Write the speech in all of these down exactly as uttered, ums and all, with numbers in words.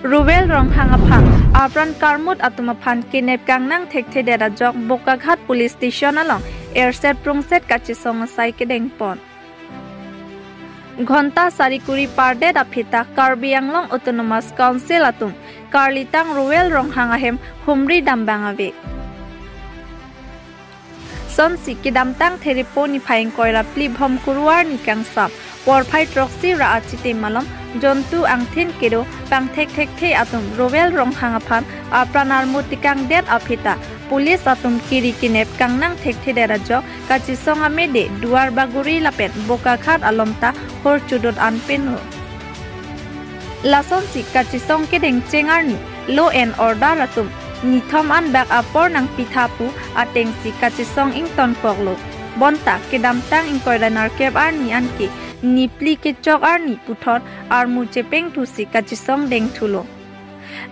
Ruel Ronghang aphan apran karmut atum aphan kenep kangnang thekthedet ajok Bokaghat Police Station along erset prungset kachesong asai kedengpon. Ghonta sari kuri pardet aphi ta Karbi Anglong Autonomous Council atum karlitang Ruel Ronghang ahem humri dambang ave. Sonsi kedamtang Therepo niphai ingkoi ra phli Bhomkuru arni kangsam porphai throksi ra achitim malom jontu angthin kedo pangthek thekthe atum Ruel Ronghang aphan apran armut tekangdet aphi ta police atum kiri kenep kangnang thekthedet ajok kachesong amede Duar Bagori lapen Bokaghat alom ta hor chudot an peno. Lasonsi kachesong kedengcheng arni law and order atum nithom an bak apor nangpitha pu atengsi kachesong ingtonkoklo. Bonta kedamtang ingkoi ra nerkep arni anke niphli kechok arni puthot armu chepengthusi kachesong dengthulo.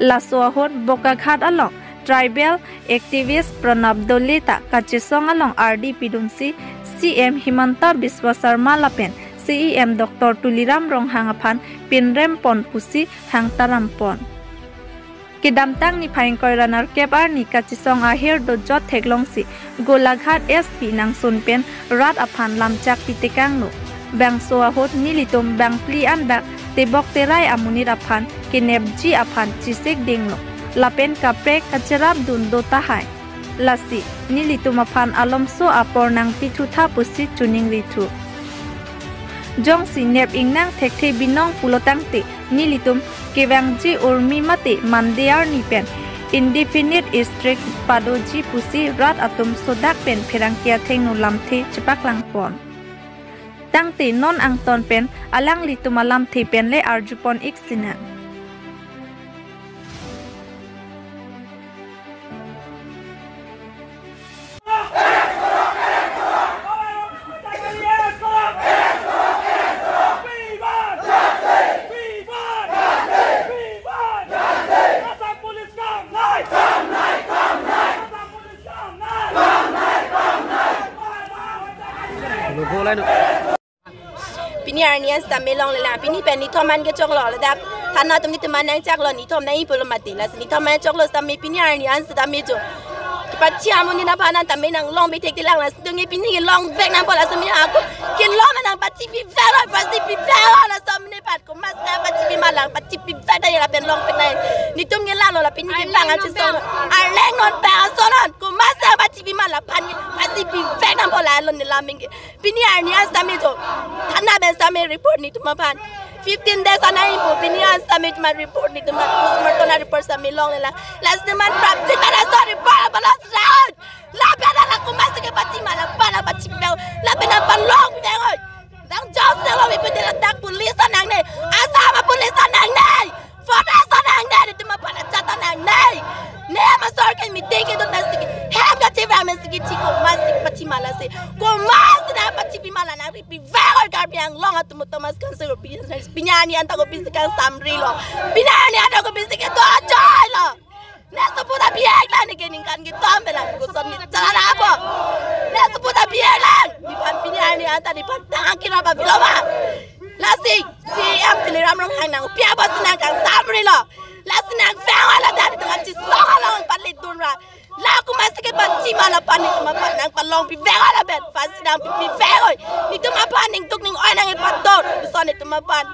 Laso ahut Bokaghat along tribal activist Pranab Dole ta kachesong along ardi pidunsi C M Himanta Biswa Sarma lapen C E M Doctor Tuliram Ronghang aphan pinrempon pusi hangtarampon. Kedamtang niphai ingkoi ra nerkep arni kachesong ahir dojot theklongsi Golaghat S P nangsun pen rat aphan lamchak pitekanglo. Bangso ahut nelitum bangphli an bak tebok terai amonit aphan kenepji aphan chesik dinglo. Lapen kaprek kacherap dun do tahai. Lasi nelitum aphan alomso apor nangpithutha pusi choningrithu. Jongsi nep ingnang thekthe binong pulo tangte nelitum kevangji Urmi mate Monday arni pen indefinite strike padoji pusi rat atum sodak pen pherangke athengno lamthe chepaklangpon. Tangte non angton pen alanglitum alamthe pen le arjupon ik sinang. Pini arni an sitame longlelang, pini pen nithom an kechoklo, ladak thana atum nelitum an nangchaklo, nithom nangji pulo mati, lasi nithom an choklo sitame pini arni an sitame jo. Pachi amonit aphan an tame nanglong bethek tilang, lasi nelitum ke pini kelong bek nangpo, lasi nelitum ako kelong nangpachipi veklo, pachipi veklo, laso amonit aphan komatsi nangpachipi ma lang, pachipi vek ta ya lapen long pen nai. Nelitum ke lalo la pini kevang an chesong. Arleng non pa ason non, komatsi nangpachipi ma la aphan ke pachipi vek nangpo la alon ne laming ke. Pini arni an sitame jo. Thana pen sitame report nelitum aphan. Fifteen days an nangji pu pini an sitame nelitum aphan report nelitum aphan postmortem an report sitame longlelang. Lasi nelitum aphan prapjin ta laso report aphan last round. Lapen la komatsi kepachi ma la aphan la pachi vek. Lapen la aphan long vek oi. Nang jos nang long vek pu te ladak police ta nangne. Assam police ta nangne. Forest ta nangne, nelitum aphan ajat ta nangne. Ne masor ke meeting kedun masi ke. Hem kachevang masi ke chiko masi pachi ma lasi. Komatsi nangpachipi ma la nangripi vek oi Karbi Anglong atum Autonomous Council pi pini arni an ta kopisi kangsamrilo. Pini arni an ta kopisi kedo ajoilo. Ne sopo ta bihek lang ne ke ningkan ketom pe lang koson ne chala lapo. Ne sopo ta bihek lang. Nephan pini arni an ta nephan tang kira ba bilo ba. Lasi C E M Tuliram Ronghang nangpi apotsi nangkangsamrilo. Lasi nangvang wala ta nelitum kachesong along pali dun ra. La komatsi kepachi ma la aphan nelitum aphan nangpalongpi vek oi lapen. Phansi nangpipi vek oi. Nelitum aphan ningduk ning-oi nangkepatot. Koson nelitum aphan.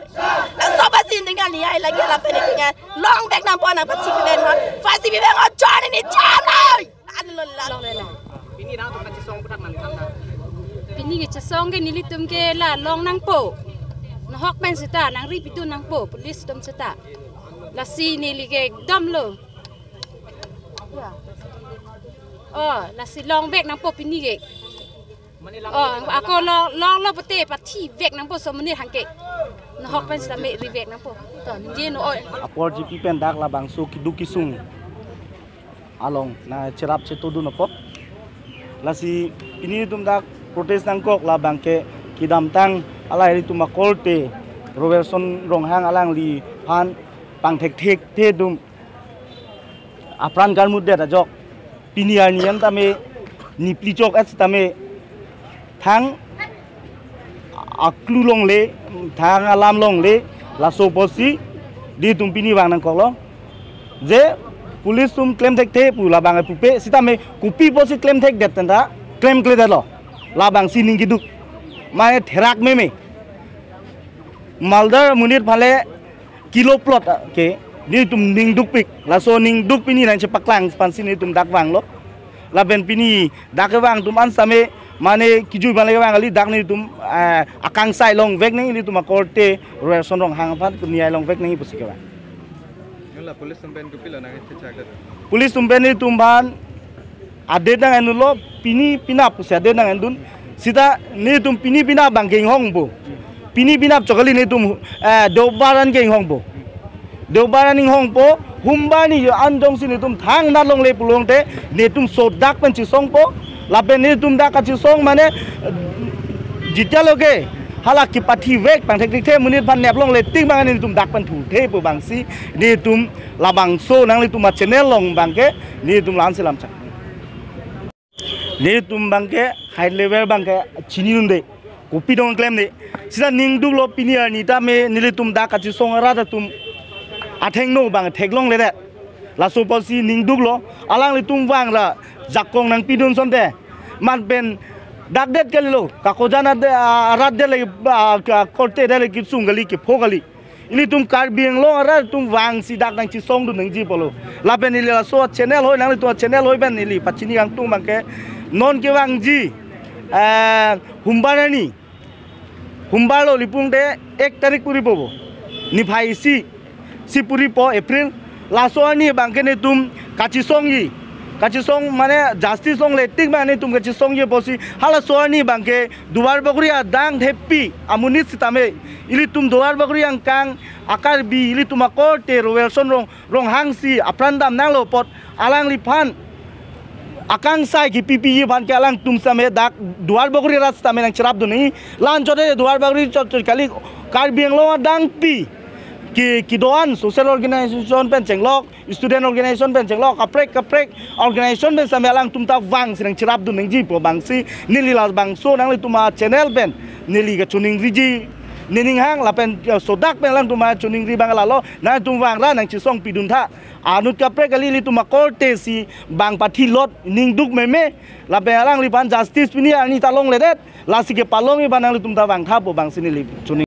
Laso phansi ning kali ai lagi lapen nelitum long vek nangpo nangpachipi vek non. Phansi pi vek oi chor ne cham nai. Anlo la. Pini nangtum kachesong puthak nangli tanda. Pini kachesong ke nelitum ke la long nangpo. Nahok pen seta nangripi dun nangpo police atum seta. Lasi neli ke ekdom lo. Ya. Oh, lasi long vek nangpo pini ke. Oh, ako long longlo pute pathi vek nangpo so amonit hangke. Nahok pen sitame ri vek nangpo. To, ningje no oi. Apor jipi pen dak labangso keduk kesung along nangcherap chetodun apot. Lasi pini nelitum dak protest nangkok labang ke kedamtang alai nelitum akorte Robertson Ronghang alangliphan pangthek thekthe atum apran karmutdet ajok. Pini arni an tame niphli chok et sitame thang aklu longle, thang alam longle, laso apotsi nelitum pini vang nangkoklo. Je police atum klem thekthe pu labang pupe, sitame kopi pusi klem thekdet tangte klem kledetlo. Labangsi ning keduk. Mane therak meme. Maldar amonit aphan le kilo plot ke nelitum ning dukpik. Laso ning duk pini nangchepaklang aphansi nelitum dak vanglo. Lapen pini dak kevang atum an same mane kejui aphan le kevang kali, dak nelitum, eh, akangsai longvek nangji, nelitum akorte Roelson Ronghang aphan niyai longvek nangji pusi kevang. Nula police atum pen kopilo nangchechakdet? Police atum pen nelitum aphan adet nang-endunlo, pini penap pusi adet nang-endun. Sita nelitum pini penap abangke inghongpo. Pini penap chokali nelitum, eh, Deobar an ke inghongpo. Deobar an inghongpo, Humbar arni anjongsi nelitum thangnat longle pulote nelitum sodak pen chesongpo. Lapen nelitum dak kachesong mane, eh, jitaloke hala kepathivek pangthek thekthe amonit aphan nep longle tik abang nelitum dak pen thuthe pu abangsi nelitum labangso nanglitum achannel along abangke nelitum la-ansi lamchak. Nelitum abangke high level abangke chinidunde. Kopi dong klemde. Sita ning duklo, pini arni tame nelitum dak kachesong arat atum athengno abang theklongledet. Laso pusi ning duklo, alanglitum vangra jakong nangpidun asonte. Man pen dak det kalilo, kakojan ade, ah, arat det le, ah, ka-, korte det le kesung kali, kepho kali. Ilitum Karbi Anglong arat atum vangsi dak nangchesongdun nangji pulo. Lapen ili laso channel ahoi, nanglitum channel ahoi pen ili pachini kangtung abangke non kevangji, eh, Humbar arni. Humbar lo ili pulote ek tarik puripo bo. Niphai isi, isi puripo April. Laso arni abangke nelitum kachesongji. Kachesong mane justice longle tik abang nelitum kachesongji pusi. Halaso arni abangke Duarbagori adang thepi amonit sitame ilitum Duarbagori angkang a-Karbi ilitum akorte Roelson Rong, Ronghangsi apran damnanglo apot alangliphan akangsai kepipiji aphan ke alangtum sitame dak Duarbagori arat sitame nangcherapdun nangji. La-anchot Duarbagori chot chot kali, Karbi Anglong adangpi ke kedo-an social organization pen chenglok, student organization pen chenglok, kaprek kaprek organization pen sitame alangtum ta vangsi nangcherapdun nangji pu abangsi neli labangso nanglitum achannel pen neli kachiningriji, nening hang lapen, eh, sodak pen alangtum achiningri abang lalo, nangtum vangra nangchesongpidun tha. Anut kaprek kali, ilitum akorte si bang pathilot ning duk meme, lapen alangliphan justice pini arni ta longledet, lasi kepalongji abang nanglitum ta vangtha pu abangsi neli chini